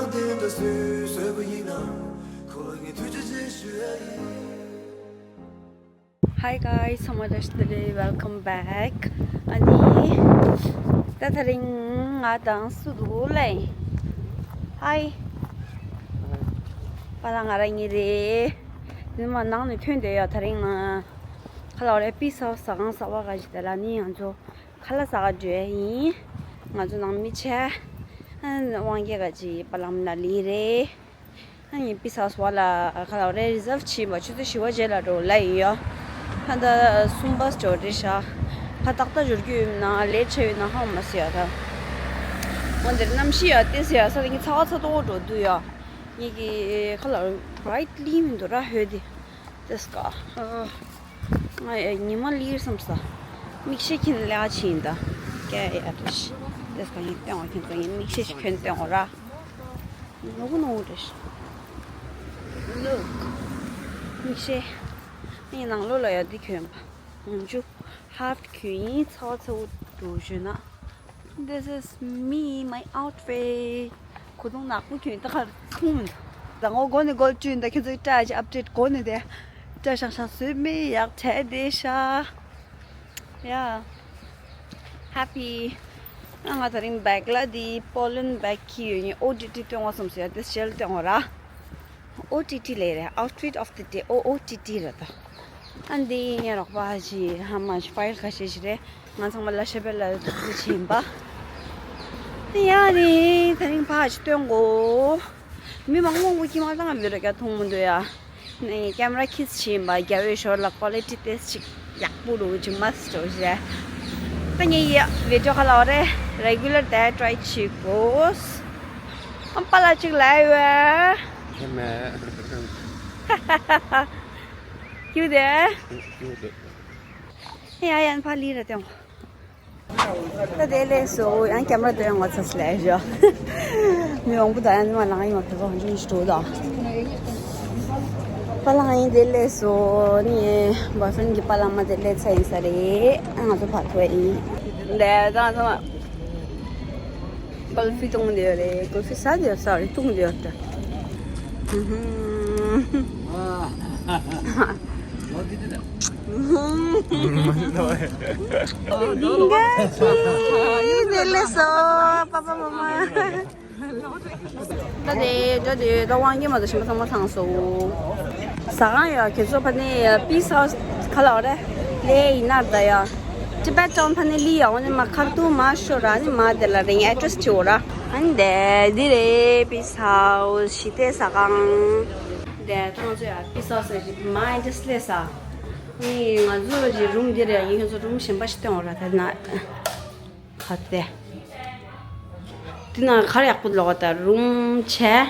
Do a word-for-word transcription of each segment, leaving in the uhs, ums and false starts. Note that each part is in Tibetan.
Hi guys, ཚང་མ་བཀྲ་ཤིས་བདེ་ལེགས། Welcome back. ཨ་ནི། ད་དེ་རིང་ང་དང་སུ་འདུག་ལེ། Hi. པཱ་ལགས་ང་རང་ཉིད་རེད། ཉི་མ་ནང་ནས་ཐོན་བསྡད་ཡོད། དེ་རིང་ང་ཁ་ལག་རེ་པི་ས་ཟ་ཁང་གསར་པ་ག་ཞིག་དེ་ལ་ནི་ང་ཚོ་ཁ་ལག་ཟ་ག་འགྲོ་ཡ་ཡིན། ང་ཚོ་ནང་མི་ཆེ་དབང་རྒྱལ་ག་ཅིག་པ་ལམ་ལ་ལི་རེད། ཨ་ནི་པི་ས་སོ་ལ་ཁ་ལག་རེ་རི་ཛརབ་བྱས་པ་ཆུ་ཚོད་བཞི་པ་རྗེས་ལ་འགྲོ་ལ་ཡིན་ཡོད། ད་ལྟ་གསུམ་པ་འགྲོ་རེད་ཤག་ཁ་ཏག་ཏག་འབྱོར་རྒྱུ་ཡོད་ན་ལེ་ཊི་ཆེ་ཡོད་ན་ཧ་མ་སི་ཡ་ད། འོན་ཏེ་གནམ་གཤིས་ཡ་ཏེ་སི་ཡ་ས་ལ་ངའི་ཚ་བ་ཚ་ཏོག་འགྲོ་དུས་ཡ། ངེད་ཀྱི་ཁ་ལག་རའིཊ་ལི་མི་འདུག་ར་ཧོད་དེ། ཏེ་སི་ཀ་ང་ཡ་ཉི་མ་ལིར་བསམ་ས། མིག་ཤེལ་གྱོན་ལེ་ཨ་ཆིན་ད། ཀྱ་ཡ་ཏེ་སི་ཀ་ངས་སྟོན་བ་ཁྱེད་ཚོ་ངས་མིག་ཤེལ་ཞིག་གྱོན་སྟོན་བ་ར། ནོར་བུ་ནོར་བུ་རེད། Look. མིག་ཤེལ། ངས་ནང་ལོགས་ལ་ཡ་འདི་གྱོན་པ། ང་ཚོ་ཧཱབ་གྱོན་ཡིན། ཚ་བ་ཚ་བོ་འགྲོ་བཞིན་ན། This is me, my outfit. གོས་ཐུང་ནག་པོ་གྱོན་ད་གར་ཐུང་མི་འདུག་ད་ངོ་མགོ་ནས་མགོ་བཅུ་ཡིན། ད་ཁྱེད་ཚོའི་སྐྲ་ཅིག་ཨབ་ཌེཊ་གོ་ནས་དེ་སྐྲ་ཤང་ཤང་བཟོས་མེད་ཡག་བྲལ་བསྡད་ཤག Yeah. Happy. ང་དེ་རིང་བེག་ལ་དེ་པོ་ལན་བེག་གི་ཡོད་ནི་ཨོ་ཏི་ཏི་སྟོན་དགོས་བསམ་སོང་ཡ། དེ་ཞལ་སྟོན་དགོས་ར། ཨོ་ཏི་ཏི་ལས་རེད། Outfit of the day. ཨོ་ཨོ་ཏི་ཏི་རེད་ད། ཨ་འདི་ངའི་རོགས་པ་ཞིག་ཧ་མ་ཞིག་ཕ་ཡིལ་ཁ་ཤས་ཤིག་རེད། ང་ཚང་མ་ལ་ཤ་བེ་ལ་ཐུག་ཚུལ་ཕྱིན་པ། ཡ་ནི་དེ་རིང་ཕ་ཞིག་སྟོན་གོ་མི་མང་པོ་མགོ་ཁྱི་མ་ལངས་བི་ར་རྒྱ་མཐོང་མི་འདུག་ཡ། ནས་ཀེམ་ར་ཁིས་བྱིན་པ་རྒྱ་བོད་ཞོར་ལ་ཀོ་ལི་ཊི་ཏེ་སི་ཅིག་ཡག་པོ་རུ་ཅིག་མ་སི་ཅོ་ཞེ། ད་ངས་ཡ་བི་ཌི་ཡོ་ཁ་ལ་བ་རེ་རེ་གུ་ལར་དེ་ཊི་རའི་བྱེད་དགོས། ཨམ་པ་ལ་ཅིག་ལ་ཡོད། ཁྱེད་མེད། ཁྱེད་དེ། ཁྱེད་དེ། ཡ་ཡན་ཕ་ལི་ར་ཏེང་། ད་དེ་ལས་སོ་ཡང་ཀེམ་ར་དེ་ཡང་ང་ཚོ་སླེབས་ཤོག་མི་མང་པོ་ད་ཡང་མ་ལང་ཡོང་བ་དེ་ཚོ་ཧང་ཅིང་ཞིག་འགྲོ་དང་། པ་ལང་ཡིན་དེ་ལས་སོ་ནི་བོའི་ཕྲེན་གྱི་པ་ལང་མ་དེ་སླེབས་ཚར་ཡིན་ས་རེད། ང་ཚོ་ཕར་ཐུག་ཡིན། ལས་ད་ཚང་མ་ཀུལ་ཕི་བཏུང་བསྡད་ཡོད་རེད། ཀུལ་ཕི་ཟ་བསྡད་ཡོད་ས་རེད། བཏུང་བསྡད་ཡོད་ད། དེ་ལས་སོ་པ་པ་མ་མ། ད་དེ་ད་དེ་ད་དབང་གིས་མ་གཏོགས་གཞན་པ་ཚང་མ་ཚང་སོང་། ཟ་ཁང་ཡོད་ཁྱེད་ཚོ་ཕ་ནི་པི་ས་ཧའུ་སི་ག་ལ་བ་རེད་ལེ་ཡིན་ན་ད་ཡ། ཊི་བེ་ཊོན་ཕ་ནི་ལི་ཡ་འོ་ནི་མ་ཁར་ཏུ་མ་ཤོ་ར་ནི་མ་དེ་ལ་རིང་ཨེ་ཌི་རེ་སི་བྱེད་འོ་ར། ཨ་ནི་དེ་འདི་རེད་པི་ས་ཧའུ་སི་ཞི་བདེ་ཟ་ཁང་། དེ་ད་ང་ཚོ་ཡ་པི་ས་ཧའུ་སི་ཞི་མ་ཨེ་ཌི་རེ་སི་ལས་ས། ནི་ང་ཚོ་གི་རུམ་འདི་རེད། ཡིན་ཁྱོད་ཚོ་རུམ་གཞན་པ་ཞིག་སྟོན་འོ་ར་དེ་ན། ག་དེ། དེ་ན་གར་ཡག་པོ་ལོག་ད་རུམ་བྱས།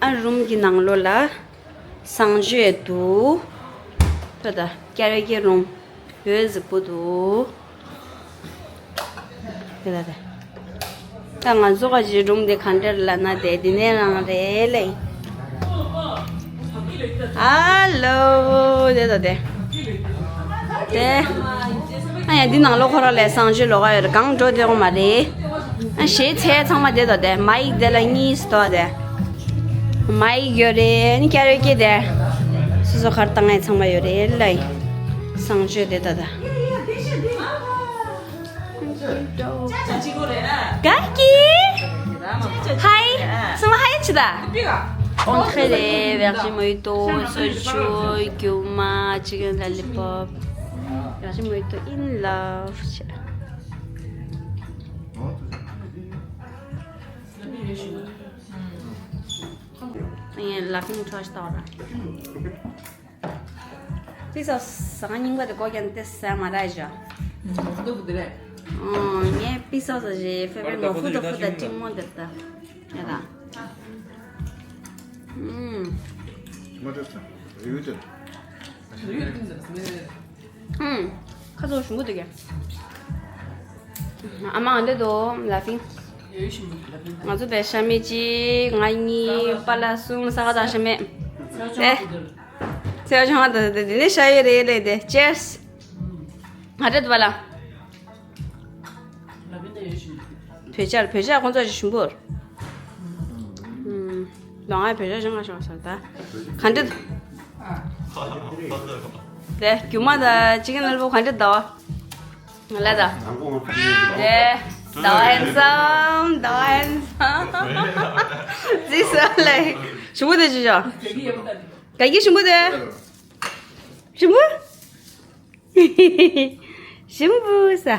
ཨ་རུམ་གྱི་ནང་ལོགས་ལ་གསང་སྤྱོད་འདུག་ད་ད་ཀེ་ར་ཨོ་ཀེ་རུམ་འོད་གཟིགས་པོ་འདུག་དེ་ད་དེ། ད་ང་ཚོ་ག་ཅི་རུམ་དེ་ག་འདྲ་ལབ་ན་དེ་འདི་ནས་རང་རེད་ལེ། ཧ་ལོ། དེ་ད་དེ། དེ། ཨ་ཡ་འདི་ནང་ལོགས་ཁོ་རང་ལས་གསང་སྤྱོད་ལོག་ག་ཡོད་རེད། གང་འགྲོ་དེ་འོ་མ་རེད། ཨ་གཞས་ཚེ་ཚང་མ་དེ་ད་དེ། མ་ཡིག་དེ་ལ་གཉིས་སུ་དོ་དེ། མ་ཡིག་ཡོད་རེད། ནི་ཀེ་ར་ཨོ་ཀེ་དེ། སོ་སོ་གར་བཏང་ཡ་ཚང་མ་ཡོད་རེད་ལེ། གསང་སྤྱོད་དེ་ད་དེ། Kaki. Hi. Suma hi chida. Entrée de verger mojito, soju, gyuma, chicken lollipop. Verger mojito in love. ཡིན་ལ་ཕིང་ཁྲོ་ཤ་ཏོ་ར། པི་ས་ཟ་ཁང་རྙིང་པ་དེ་སྒོ་རྒྱག་ནས་ཟ་མ་རག་ཞོ། ངའི་པི་ས་ཟ་ཞེས་ཕེ་ཕེ་ངོ་ཧུ་ད་ཧུ་ད་ཀྲིང་མོ་འདིར་ད། ཡ་ད། ཨུམ། ཁ་ཚོ་ཞུམ་པོ་འདུག་གས། ཨ་མ་འདི་དོ་ལ་ཕིང་། ང་ཚོ་བས་ཤ་མེད་ཅིག་ང་གཉིས་པ་ལ་གསུམ་ས་ག་དང་ཤ་མེད། ཨེ། སེ་བ་ཆུང་བ་དང་དེ་ནས་ཤ་ཡོད་རེད་ལས་དེ་ཅེར་སི། ང་འདྲ་འདུག་པ་ལ། བོད་ཇ་བོད་ཇ་ཁོང་ཚོ་ཞིམ་པོ། ང་བོད་ཤོག་ཤོག་ང་ཤོག་ཟེར་ད། ག་འདྲ། དེ་རྒྱུ་མ་ད་ཅི་གི་ནལ་པོ་ག་འདྲ་ད་བ། ལ་ད། དེ། ད་བ་ཧན་སམ། ད་བ་ཧན་སམ། ཟི་ས་ལེ། ཞུ་བོ་དེ་ཅི་ཤོག་ག་གི་ཞུ་བོ་དེ། ཞུ་བོ། ཞུ་བོ་ས།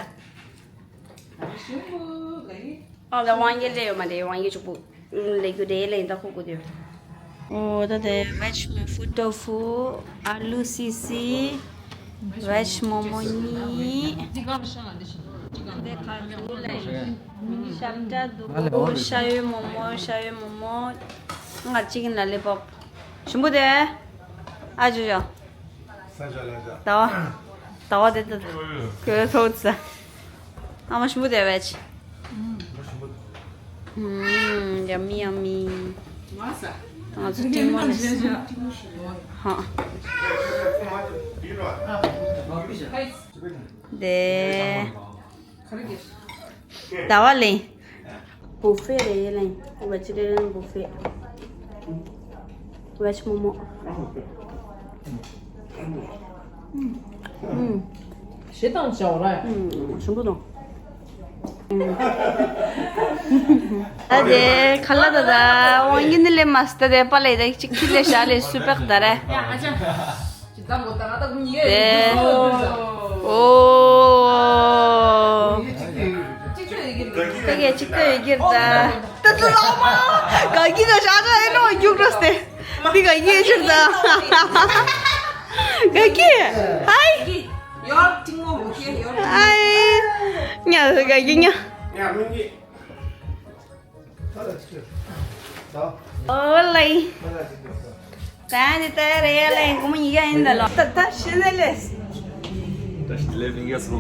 ཞུ་བོ་ག་གི། ཨོ་ད་དབང་གིས་ལས་ཡོད་མ་རེད། དབང་གིས་ཕྱུག་པོ་ལས་རྒྱུ་རེད་ལས་ཡིན་ད་ཁུག་དགོས་དུས། ཨོ་ད་དེ་veg me fu tofu, ཨ་ལུ་སི་སི། veg མོག་མོག་གཉིས། དེ་ག་འདུག་ལ་ཤ་བཀྲ་འདུག་ཤ་ཡོད་མོག་མོག་ཤ་ཡོད་མོག་མོག་ང་chicken lollipop། ཞིམ་པོ་དེ། ཨ་ཅོ་ཅོ། ཟ་བྱ་ལ་བྱ། ཟླ་བ། ཟླ་བ་དེ་ད། ཁོའི་ཐོག་ཙ། ཨ་མ་ཞིམ་པོ་དེ་བས། ཨུམ། yummy yummy། ང་ཚོ་ཏིང་མོ་ལས། ཧ། དེ། ཟླ་བ་ལེན། བུ་ཕེ་རེད་ལེན། Vegetarian buffet། veg མོག་མོག་ཨུམ། ཞེ་དང་བྱ་བ་ར། ཨུམ། ཞིམ་པོ་དང་། ཨུམ། ཨ་དེ་ཁ་ལག་ད་ད་དབང་གིས་ནི་ལས་མ་སྟ་དེ་པ་ལས་ད་གཅིག་ཁྱི་ལས་ཤ་ལས་སུ་པེག་ད་རེད། དེ། ཨོ། ད་གས་ཅིག་ཏུ་ཡོད་ཀྱིར་ད། ད་ད་ལོ་མ། ག་གི་ད་ཤ་ཤ་ཨེ་ནོ་རྒྱུག་འགྲོ་སྟེ། འདི་ག་གི་ཡོད་ཀྱིར་ད། ག་གི། ཧའི། ཧའི། ཉ་ག་གི་ཉ། ཨོ་ལེ། ད་འདི་ལྟ་རེད་ལེ། སྒོར་མོ་ཉིས་བརྒྱ་ཡིན་ད་ལོ། ད་ད་ཤི་ནས་ལེ། ད་ཤི་ལེ་མིན་ག་སོ།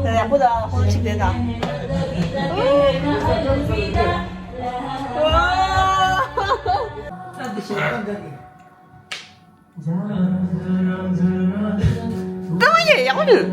ད་ཡག་པོ་ད་ཧོལ་ཅིག་དེ་ད། ད་འདི་ཤི། ཀང་ཡེ་ཡག་པོ་འདུག་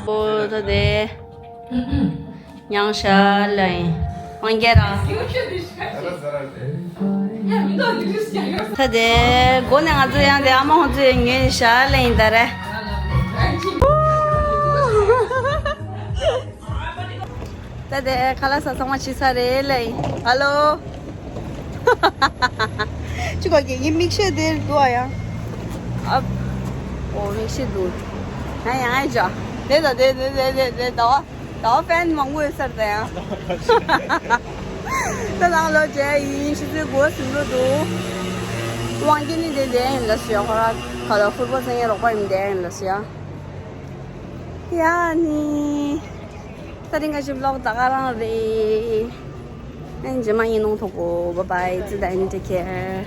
ཨོ་ད་དེ། ཡང་ཤ་ལེན། ཧོང་གེ་ར། ད་དེ་སྒོ་ནས་ང་ཚོ་ཡང་དེ་ཨ་མ་ཧོང་ཚོ་ཡང་ཉོས་ཤ་ལེན་ད་རེད། ད་དེ་ཁ་ལག་ཟ་ཚང་མ་ཕྱིན་ཚར་རེད་ལེ། ཧ་ལོ། ཅི་གོ་གི་ཡིན་མིག་ཤེལ་དེར་འདུག་ཨ་ཡང་། ཨ། ཨོ་མིག་ཤེལ་འདུག་ང་ཡང་ཨེ་ཅོ། དེ་ད་དེ་དེ་དེ་དེ་དེ་ད་བ། ད་བ་ཕན་མང་པོ་ཡོད་སར་ད་ཡང་། ད་ལང་ལོ་རྒྱ་ཡིན་ཆུ་ཚོད་དགུ་པ་ཟིན་འགྲོ་འདུག་དབང་སྐྱིད་ནི་དེ་བསྡད་ཡིན་ལ་ཞུ་ཡ། ཁོ་ར་ཁ་ལ་ཧུར་པོ་ཚང་ཡ་རོགས་པ་ཡིན་བསྡད་ཡིན་ལ་ཞུ་ཡ། ཡ་ནི། ད་རིང་ག་ཞིབ་ལོག་ད་ག་རང་རེད། ཨན་རྗེས་མ་ཡིན་ནོང་ཐོག་གོ། Bye bye. Till then, take care.